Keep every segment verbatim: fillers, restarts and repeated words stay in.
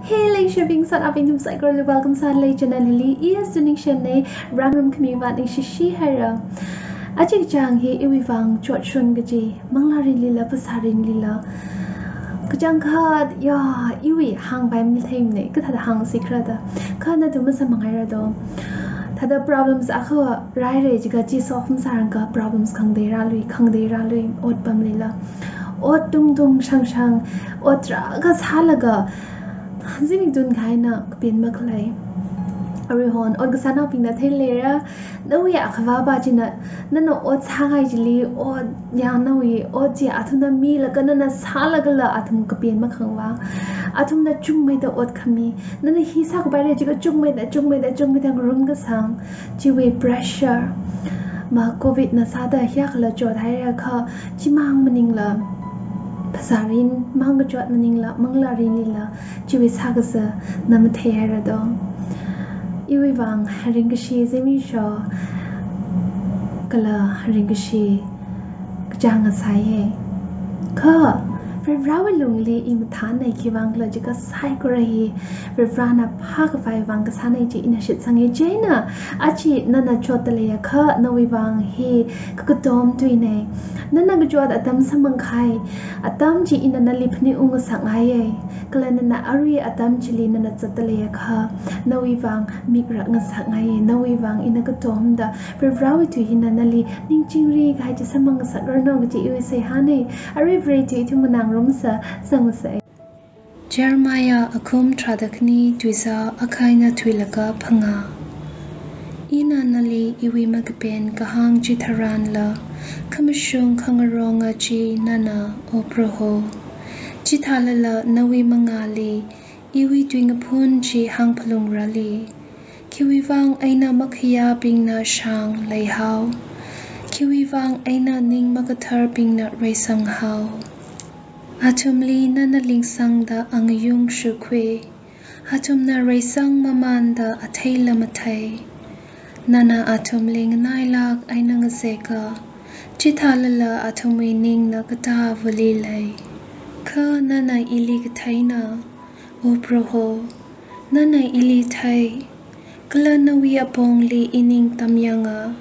Hey, leishibing, sāda aping tum saikorali welcome sālei channel hili. Yes, tuning shen nei, rāngarum khami vātning shishi haira. Aja kachāng hi iwui vāng chotshon kaji, manglārinlila, phasārinlila. Kachangkhat, ya, iwui hāngpai matheimana, kathāda hāngsi khala da. Kha nathum masamphang haira do. Thāda problems akha rāhaira jiakha chi solve masārangakha problems khangatei rālui, khangatei rālui, otpamlila. Ot tungtung shangshang, ot tarākha sālaga, zimik tun kahaina kapen makhalei. Aruihon, ot kasānaobingna theileira, nawui akhavā pa china, nana ot sāngai chili, ot yang nawui, ot chi athumna milaga nana sālagala athum kapen makhangvā. Athumna chungmeida ot khami, nana hi sākapaira jiakha chungmeida, chungmeida, chungmeida ngarumkasang. Chiwui pressure. Ma covid na sāda hiyākhala chothaira kha, chimang maningla, phasārin mang kachot maningla, manglārinlila, chiwui sākazā na mathei haira do. Iwui vāng ringkashi zimiksho kala ringkashi kachāng ngasāya. Kha, Varivarāwui lungli i mathānai, khiwuivang khala jiakha saikora hi Varivarāna phākhavai vāng kasānei chi ina shitsanga. Chieina, aja nana chotda leiakha, nawui vāng hi kakatom tuinei. Nana kachot atam samphangkahai atam chi ina nali phaningung ngasakngaiya. Kala nana arui atam chili nana zatda leiakha, nawui vāng mikrak ngasakngaiya. Nawui vāng ina katomda Varivarāwui tui hina nali ning chingri kahai chi samphang ngasakranu kaji iwui seihānei. Arui Varewui tui ithum nganārumsa, zangsa. Jeremiah akhum tharāda khani, tuizā akha eina thuilaga phangā. Ina nali iwui makapen kahāng chitharanla, khamashung khangaronga chi nana, O Proho. Chithālala nawui mangāli iwui tuingaphun chi hāngphalungrali. Khiwuivang eina makhayābingna shāng leihao? Khiwuivang eina ning makatharbingna reisanghao? Athumli nana lingsangda angayung shukhui, athumna reisang mamānda atheila mathei. Nana athumli nganailāk eina ngazeka, chithālala athumwui ningna katāvali lei. Kha nana ili katheina, O Proho, nana ili thei, kala nawui apongli i ning tamyanga.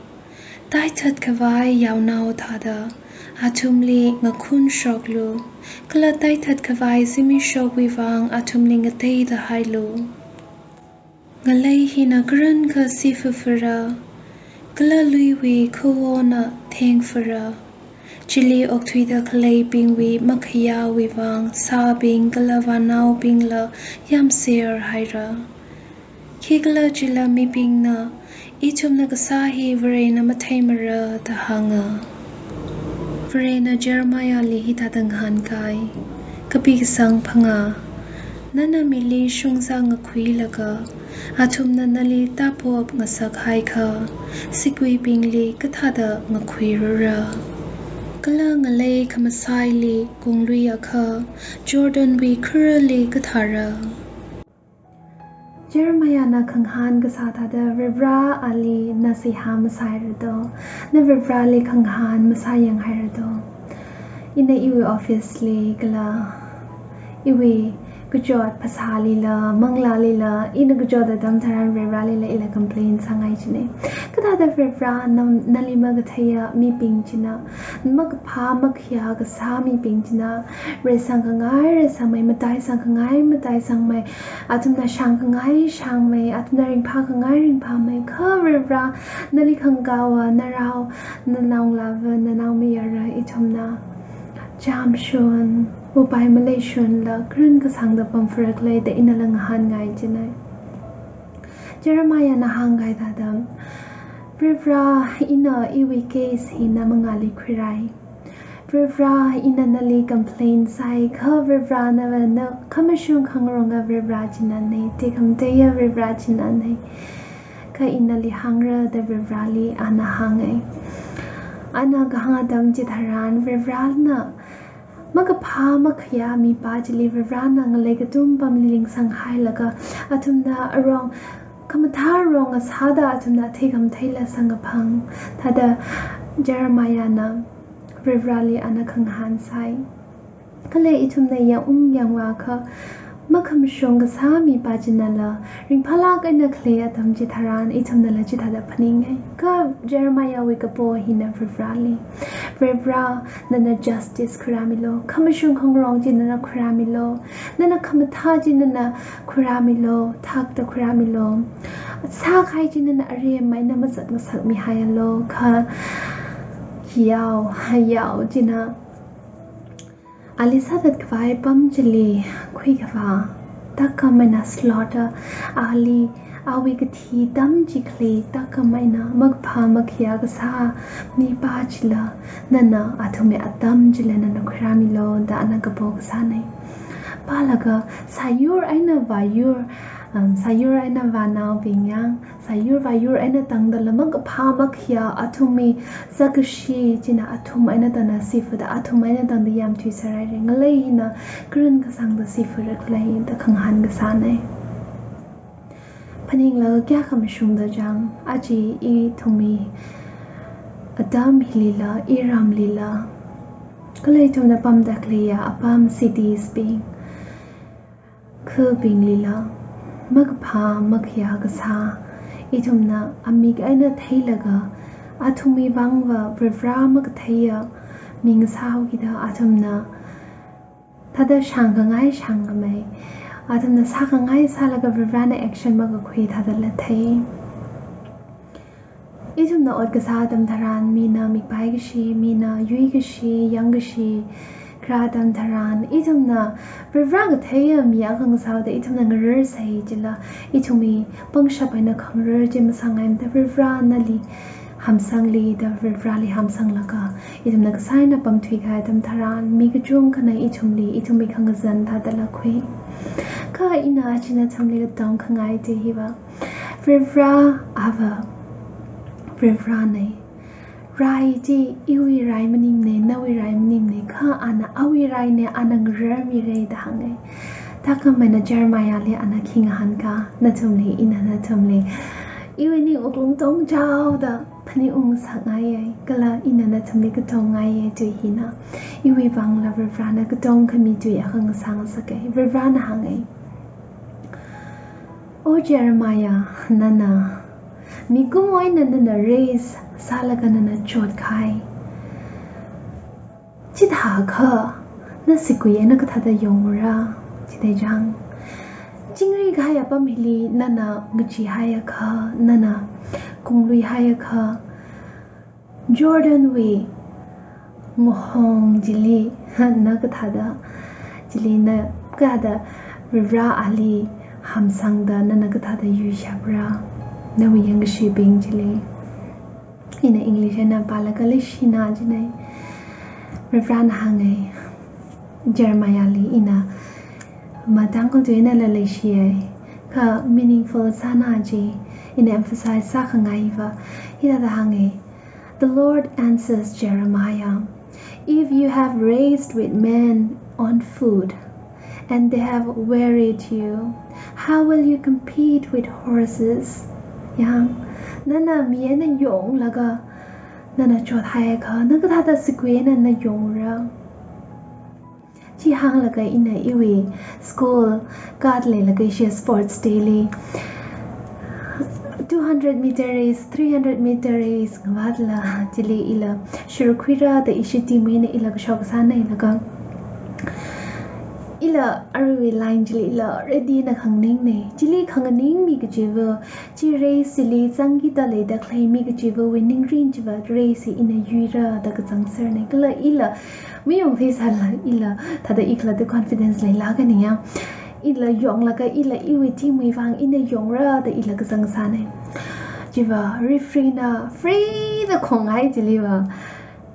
Taithatkhavai yaonao thāda athumli ngakhunshoklu, kala taithatkhavai zimikshowui vāng athumli ngateida hailu. Ngalei hina karankha sifafara, kala luiwui khuona thengfara. Chili okthuida khaleibingwui makhayāwui vāng sābing kala vānaobingla yamser haira. Khikhalajila mibingna, ithumna kasā hi Varena matheimara da hānga. Varena Jeremiahli hithāda ngahānkai. Kapi kasang phangā. Nana mili shungzā ngakhuilaga, athumna nali tāpop ngasakhaiakha, siguibingli kathāda ngakhuirara? Kala ngalei khamasaili konglui akha, Jordanwui khurali kathāra? Jeremiahna khangahān kasā thāda Varivarāli na seihā masāhaira do, na Varivarāli khangahān masāyanghaira do. Ina iwui office li kala iwui kachot phasālila, manglālila, ina kachot atam tharan Varivarālila ila complain sāngai chine. Kathāda Varivarā nam, nali makatheiya mibing china, makaphā makhayā kasā mibing china, reisangkhangai reisangmei, mataisangkhangai mataisangmei, athumna shāngkhangai shāngmei, athumna ringphākhangai ringphāmei, kha Varivarā nali khangakaowa narao, nanaongalāva, nanaomayara ithumna chāmshon, upai maleishonla, karan kasāngda pamfarakhala da inala ngahānngai chine. Jeremiahna hāngkahai thāda, Varivarā, ina iwui case hi na mangāli khuirai. Varivarā, ina nali complain sai, kha Varivarā nava na khamashung khangaronga Varivarā chinane, tekhamateiya Varivarā chinane. Kha ina nali hāngra da Varivarāli ana hāngai. Ana kahāng atam chitharan Varivarāna makaphā makhayā mipā chili Varivarāna ngalei katum pamli lingsanghailaga, athumna arong, khamathā aronga sāda athumna atheikhamatei la samkaphang. Thāda Jeremiahna Varivarāli ana khangahān sai. Kala ithumna yangung yangvākha, Makhamashung kasā mipā chinala ringphālāk eina khalei atam chitharan ithumnala chithāda phaningai. Kha Jeremiahwui kapo hina Varivarāli, Varivarā, nana justice khuirāmilu, khamashung khangarong chi nana khuirāmilu, nana khamathā chi nana khuirāmilu, thakta khuirāmilu, sākahai chi nana aremma eina mazat ngasakmihaialu, kha yao, yao china ali sāthat khavai apam chili khuikhavā, tākam eina slaughter, ali, awui kathi atam chi khalei tākam eina makaphā makhayā kasā mipā chila nana athumwui atam chila nana khuirāmilu da ana kapo kasānei. Pālaga sāyur eina vāyur, um, sāyur eina vānaobing yang, sāyur vāyur eina tangdala makaphā makhayā athumwui zakkashi china athum eina tangda sifuda athum eina tangda yamthuiserhaira. Ngalei hina karen kasāngda sifura khalei da khangahān kasānei. Phaninglaga kayākha mashungda chang, aja ithumwui atam hilila, iramlila, kala ithumna pamda khaleiya apam cities bing, khabinglila makaphā makhayā kasā, ithumna amik eina theilaga athumwui vangva Varivarā makatheiya mi ngasāhaokida athumna thāda shāngkhangai shāngkhamei, athumna sākhangai sālaga Varivarāna action makakhui thādala thei. Ithumna ot kasā atam tharan mina mikpai kashi, mina yui kashi, yang kashi, kharā atam tharan ithumna Varivarā katheiya mi akha ngasāhaoda ithumna ngarar sai chila, ithumwui pangshap eina khangarar chi masāngaimada Varivarā nali hamsanglu da Varivarāli hamsanglaga ithumna kasā eina pamthuikahai atam tharan mi kachungkhana ithumli, ithumwui khangazan thādala khui. Kha ina aja nathumli katong khangai chi hiva, Varivarā ava Varivarānei. Rai chi iwui rai maningnei, nawui rai maningnei, kha ana awui rainei, ana ngararmira da hāngai. Tākam eina Jeremiahli ana khi ngahānkha, nathumli, ina nathumli iwui ning wuklung tongchaoda phaningung ngasakngaiya, kala ina nathumli katongngaiya tui hina. Iwui vangla Varivarāna katong khami tui akha ngasāngasakei. Varivarāna hāngai, O Jeremiah, nana mikumo eina nana race sālaga nana chotkahai chithākha, na sigui eina kathāda yongra? Chithei chang, chingri kahai apam hili nana ngacheehaiakha, nana kungluihaiakha, Jordanwui ngahong chili na kathāda, chili na kathāda Varivarā ali hamsangda nana kathāda yuishapra? Nawui yangkashibing chili. Ina English eina pālaga leishina chinei. Varivarāna hāngai, Jeremiahli ina matang kal tui einala leishiyei, kha meaningful sāna chi, ina emphasize sākhangaiva, hithāda hāngai, The Lord answers Jeremiah, If you have raced with men on foot, and they have wearied you, how will you compete with horses? Yang, nana mi eina yonglaga nana chothaiakha, na kathāda sigui eina na yongra? Chi hānglaga ina iwui school kāda leilaga ishi sports day li two hundred meter race, three hundred meter race ngavātla, chili ila shurkhuira da ishi team eina ila kashok sānei laga, ila aruiwui line chili ila ready na khanganingnei. Chili khanganingmi kachiva, chi race chili zangkida leida khalei mi kachivawui ningrin chiva race hi ina yuira da kazang sernei. Kala ila mayongtheisāla, ila thāda ikhalatta confidence leilākhanei ya. Ila yonglaga ila iwui team wui vang ina yongra da ila kazang sānei. Chiva referee na free da khonghai chiliva,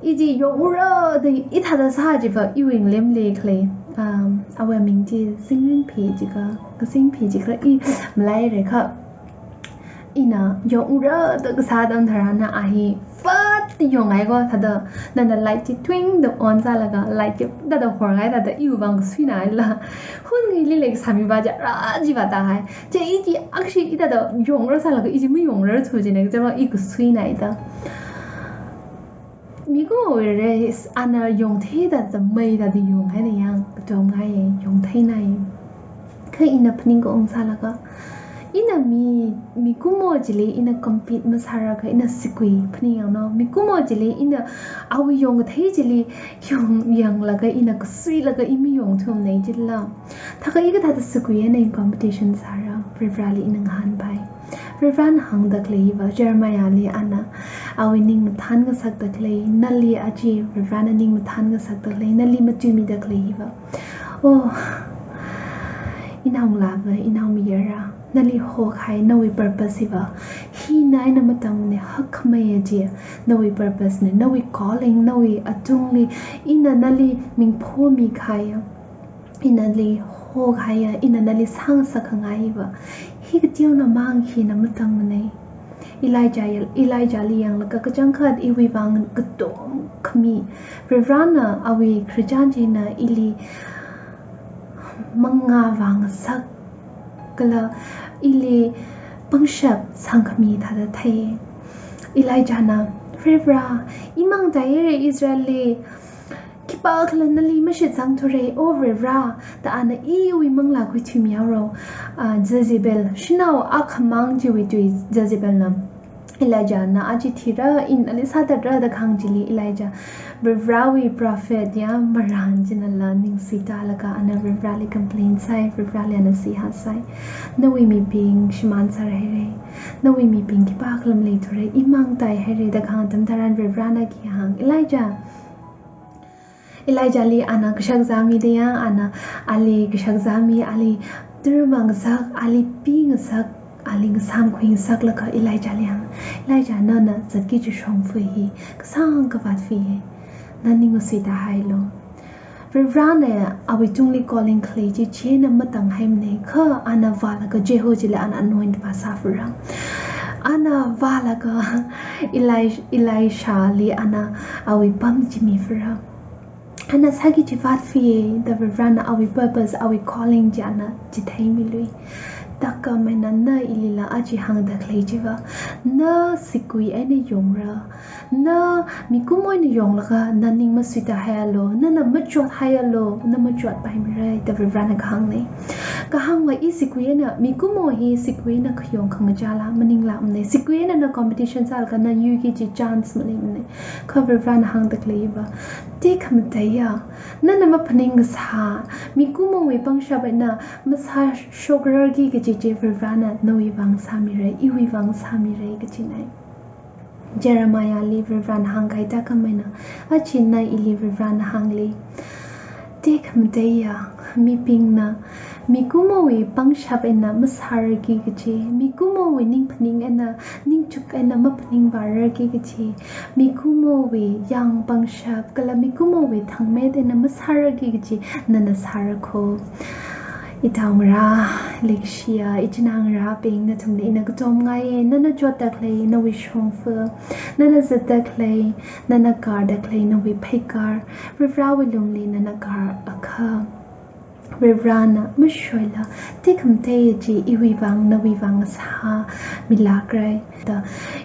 i chi yongra da i thāda sā chiva iwui ngalemli khalei, um, awui aming chi Zingrinphi jiakha, Kazingphi jiakha i malairakha, ina yongra da kasā atam tharan a hi fat yonghai ko, thāda nana light chi twing da on sālaga light chi thāda horhai, thāda iwui vang kasuina la. Hun ngili lek sāmi ba ja ra jiva tāhai. Chi i chi akshi i thāda yongra sālaga i chi mayongra thu china, kaja i kasuina da. Mikumowui race ana yongtheida da mai thāda yonghaina yang, katomngai yongtheinai. Kha ina phaning kaung sālaga, ina mi, mikumo chili ina compete masāra kha ina sigui phaningyangno. Mikumo chili ina awui yongkathei chili yongyanglaga ina kasuilaga i mayongthumnei chila. Thākha i kathāda siguiya ina competition sāra, Varivarāli ina ngahānpai. Varivarāna hāngda khalei hiva, Jeremiahli ana awui ning mathān ngasakda khalei, nali aja Varivarāna ning mathān ngasakda khalei, nali matuimida khalei hiva. Oh, inaongalāva, inaomayara, nali hokahai nawui purpose hiva, hina eina matāngmana, hakkhamei aja nawui purpose na, nawui calling, nawui atungli ina nali mingpho mikahaiya, ina nali hokahaiya, ina nali sāngasak khangai hiva, hi kateonao mang hina matāngmana. Elijah ya, Elijahli yanglaga kachangkhat iwui vang katom khami, Varivarāna awui khararchan china ili mangā vāngasak kala ili pangshap sangkhami thāda thei. Elijahna, Varivarā, imang tāhaira Israelli, khipākhala nali mashitsangthura, O Varivarā, da ana iwui manglā khuithuimihaora. Ah, Jezebel, shanao akhamang chiwui tui Jezebelna Elijahna aja thira, ina ali sāthatra da kahāng chili Elijah, Varivarāwui prophet ya marān chinala ning suitālaga ana Varivarāli complain sāi, Varivarāli ana seihā sāi. Nawui mibing shimān sāra haira. Nawui mibing khipākhala maleithura, imang tāhaira da kahāng atam tharan Varivarāna khi hāng, Elijah, Elijahli ana kashakazā mida ya, ana ali kashakazā mi, ali tara mangasak, ali pingasak, ali ngasāmkhui ngasaklaga Elijahli hāng, Elijah, nana zatki kaji shongfa hi kasāngkha vātfiya, na ning masuitāhailu. Varivarāna awui tungli calling khalei chi china matānghaimana, kha ana vālaga Jehu chili ana anoint vāsāfara. Ana vālaga Eli-, Elishali ana awui pam chi mifara. Ana sāki kaji vātfiya da Varivarāna awui purpose, awui calling chi ana chitheimilui. Thākhameina na ilila aja hāngda khalei chiva, na sigui eina yongra, na mikumo eina yonglaga na ning masuitāhaialu, nana machothaialu, na machotpaimara da Varivarāna kahāngna. Kahāngva i sigui eina, mikumo hi sigui eina khayong khangachāla, maninglāmana. Sigui eina na competition sālaga na yuiki kaji chance maleimana. Kha Varivarāna hāngda khalei hiva, tekhamateiya, nana maphaning kasā, mikumowui pangshap eina masāshokrarki kaji chi Varivarāna nawui vang sāmira, iwui vang sāmira kajina. Jeremiahli Varivarāna hāngkahai thākhameina, aja na ili Varivarāna hāngli, tekhamateiya, mibingna mikumowui pangshap eina masārarki kaji, mikumowui ningphaning eina, ningchuk eina maphaningvārarki kaji, mikumowui yāng pangshap kala mikumowui thangmet eina masārarki kaji nana sāra kho. Itaongarā, leikashiya ichinā ngarābing, nathumli ina katomngaiya, nana chotda khalei nawui shongfa, nana zatda khalei, nana karda khalei nawui pheikar, Varivarāwui lungli nana kārakha, Varivarāna mashoila tekhamateiya chi iwui vang, nawui vang sāmilākra da.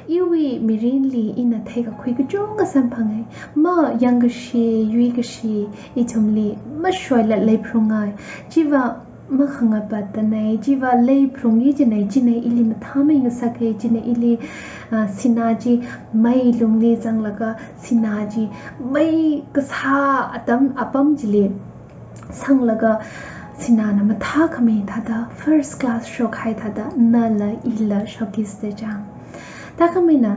Iwui mirinli ina theikakhui kachungkha samphanga. Mayangkashi, yuikashi ithumli mashoila leiphalunga. Chiva makhangapattana, chiva leiphalungki kajina, china ili mathāmei ngasaka, china ili, ah, sinā chi mei lungli zanglaga, sinā chi mei kasā atam apam chili sanglaga, sināna mathākhamei thāda, first class shokhai thāda nala ila shokki sāda chang. Thākhameina,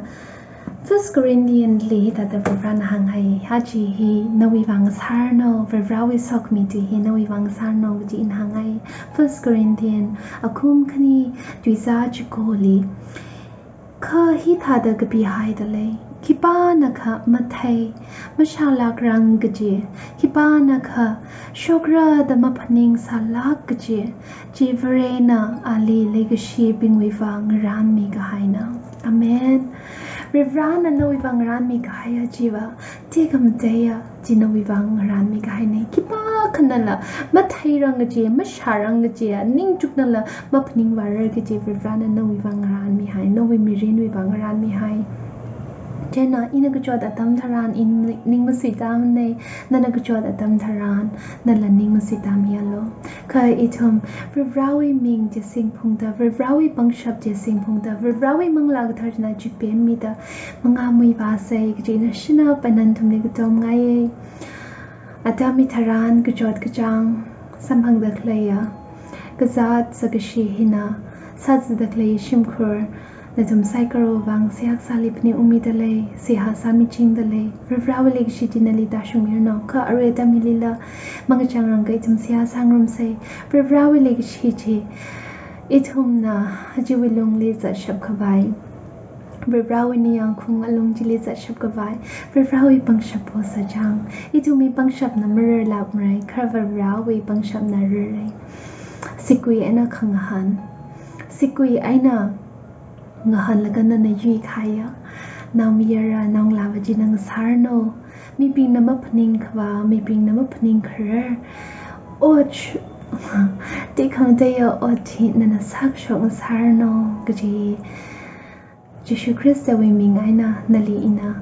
First Corinthians li hithāda Varivarāna hānghai, aja hi nawui vang sāranu, Varivarāwui sokhami tui hi nawui vang sāranu kaji ina hānghai. First Corinthians akhum khani tuizā chikoli, kha hithāda kapihaida lei, khipānakha mathei, mashālākrang kaji, khipānakha shokra da maphaningsālāk kaji, chi Varena ali leikashibingwui vang ngarānmikahaina. Amen. Varivarāna nawui vang ngarānmikahaiya chiva tekhamateiya chi nawui vang ngarānmikahaina. Khipākhanala matheirang kaji, mashārang kaji, ningchuknala maphaningvārar kaji Varivarāna nawui vang ngarānmihai, nawui mirinwui vang ngarānmihai. Chieina ina kachot atam tharan ina ning masuitāmanei, nana kachot atam tharan nala ning masuitāmialu. Kha ithum Varivarāwui ming chi singphungda, Varivarāwui pangshap chi singphungda, Varivarāwui Manglā Kathara china chipemmida mangāmui vāsei kaji ina shanap eina nathumli katomngaiye. Atam hitharan kachot kachāng samphangda khaleiya kazāt sakashi hina sāzada khalei shimkhur nathum saikorawui vang seihā kasāli phaningungmida lei, seihā sāmichingda lei. Varivarāwui leikashi chi nali tāshungmiranu. Kha arui atam hilila mangachāngrang kha ithum seihā sāngarumsei. Varivarāwui leikashi chi ithumna chiwui lungli zatshap khavai, Varivarāwui ningyāng khaung alung chili zatshap khavai, Varivarāwui pangshap po sāchang. Ithumwui pangshapna mararlākmarei, kha Varivarāwui pangshapna rarei. Sigui eina khangahān. Sigui eina ngahānlaga nana yuikahaiya naomayara naongalāva chi nana sāranu. Mibingna maphaningkhavā, mibingna maphaningkharar ot, tekhamateiya ot hi nana sākashok ngasāranu kaji Jishu Khristawui ming eina nali ina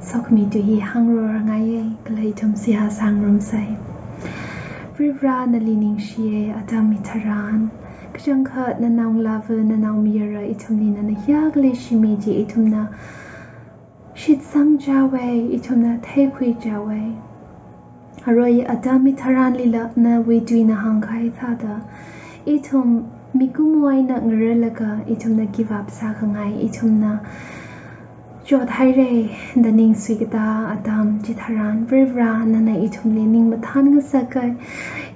sokhami tui hi hāngrorngaiye, kala ithum seihā sāngarumsei. Varivarā nali ningshiye, atam hitharan kachangkhat nanaongalāva nanaomayara ithumli nana hiyākha leishimi chi ithumna shitsangchaowei, ithumna theikhuichaowei. Arui atam hitharanlila nawui tuina hāngkahai thāda, ithum mikumo eina ngararlaga ithumna give up sākhangai, ithumna chothairei da ningsui katā atam chitharan, Varivarā nana ithumli ning mathān ngasakai.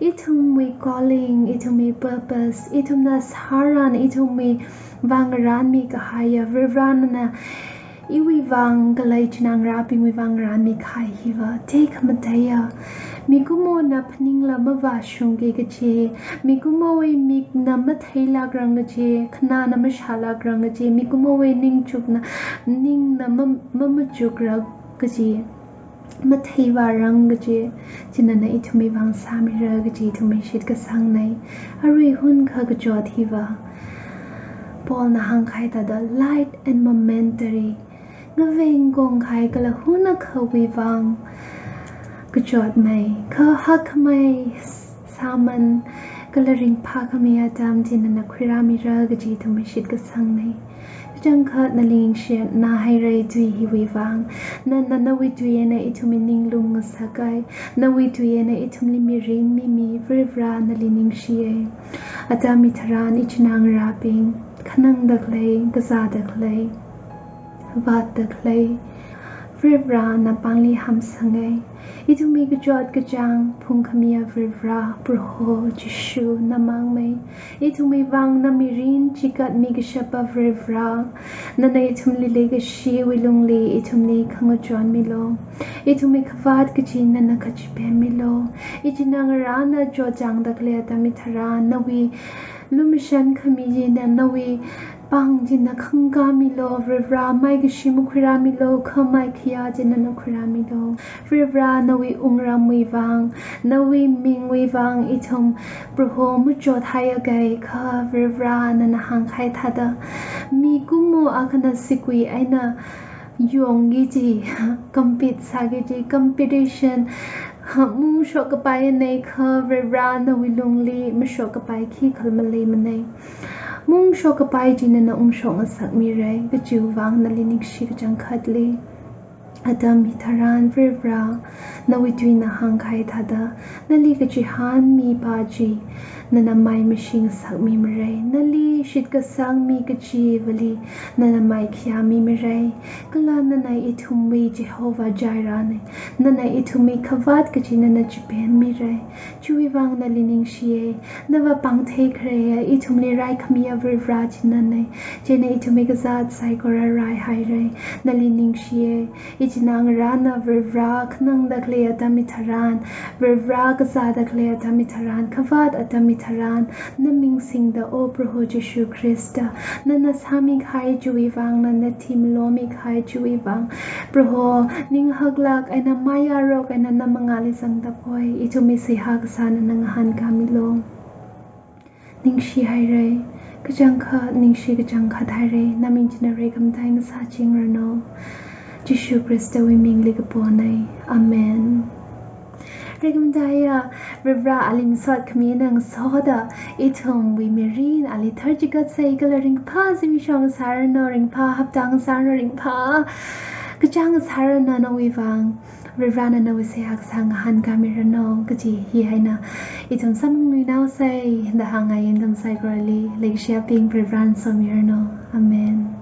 Ithumwui calling, ithumwui purpose, ithumna sāran, ithumwui vang ngarānmi kahaiya Varivarā nana iwui vang kala ichinā ngarābingwui vang ngarānmi kahai hiva tekhamateiya, mikumona phaningla mavāshungki kaji, mikumowui mikna matheilākrang kaji, khanāna mashālākrang kaji, mikumowui ningchukna, ningna ma-, mamachukra kaji, matheivārang kaji chi nana ithumwui vang sāmira kaji ithumwui shitkasangnei. Arui hunkha kachot hiva Paulna hāngkahai thāda light and momentary, ngaveng kongkahai kala hunakhawui vang kachotmei, kha hakkhamei sāman kala ringphākhamei atam chi nana khuirāmira kaji ithumwui shitkasangnei. Kachangkhat nali ningshina hairei tui hiwui vang. Nana nawui tui eina ithumwui ninglung ngasakai, nawui tui eina ithumli mirin mimi, Varivarā nali ningshiye. Atam hitharan ichinā ngarābing khanangda khalei, kazāda khalei, vātda khalei, Varivarā napāngli hamsange. Ithumwui kachot kachāng phungkhamiya Varivarā, Proho Jishu namangmei. Ithumwui vang na mirin chikatmi kashapa Varivarā, nana ithumli leikashiwui lungli ithumli khangachon milu. Ithumwui khavāt kachi nana kachipemmilu. Ichinā ngarāna chotchāngda khalei atam hitharan nawui lumashan khami china, nawui pāng china khangkāmilu, Varivarā maikashi makhuirāmilu, kha maikhayā china nana khuirāmilu. Varivarā nawui wungramwui vang, nawui mingwui vang ithum Proho machothaiakha, Varivarā nana hāngkahai thāda, mikumo akhana sigui eina yongki kaji, compete sāki kaji, competition, ha, mungshok kapai eina kha Varivarā nawui lungli mashok kapai khikhala maleimanei. Mungshok kapai chi nana ungshok ngasakmirei, kajiwui vang nali ningshi kachangkhatli. Atam hitharan Varivarā, nawui tuina hāngkahai thāda, nali kachihān mipā chi nana mai mashing ngasakmimarei, nali shitkasang mi kachivali nana maikhayā mimarei, kala nana ithumwui Jehovah Jireh nei, nana ithumwui khavāt kachi nana chipemmirei. Chiwui vang nali ningshiye, nava pāng theikhareiya, ithumli raikhamiya Varivarā chi nanei, chieina ithumwui kazāt saikora raihairei, nali ningshiye. Ichinā ngarāna Varivarā khanangda khalei atam hitharan, Varivarā kazāda khalei atam hitharan, khavāt atam hitharan, na ming singda, O Proho Jishu Khrista, nana sāmikahai chiwui vang, nana thimalomi kahai chiwui vang, Proho, ning haklāk eina mayārok eina na mangāli zangda poi, ithumwui seihā kasā nana ngahānkāmilu. Ningshi hairei, kachangkhat, ningshi kachangkhat hairei, na ming china rekamatai ngasāchingranu. Jishu Khristawui mingli kaponei. Amen. Rekam daya, Varivarā ali masot khami eina ngasoda, ithumwui mirin ali tharchigat sai kala ringphā zimiksho ngasāranu, ringphā hapta ngasāranu, ringphā kachāng ngasāranu nawui vang. Varivarāna nawui seihā kasā ngahānkāmiranu kaji hi eina ithum samphangluinao sai da hāngngai. Ithum saikorali leikashiyabing, Varivarāna somiranu. Amen.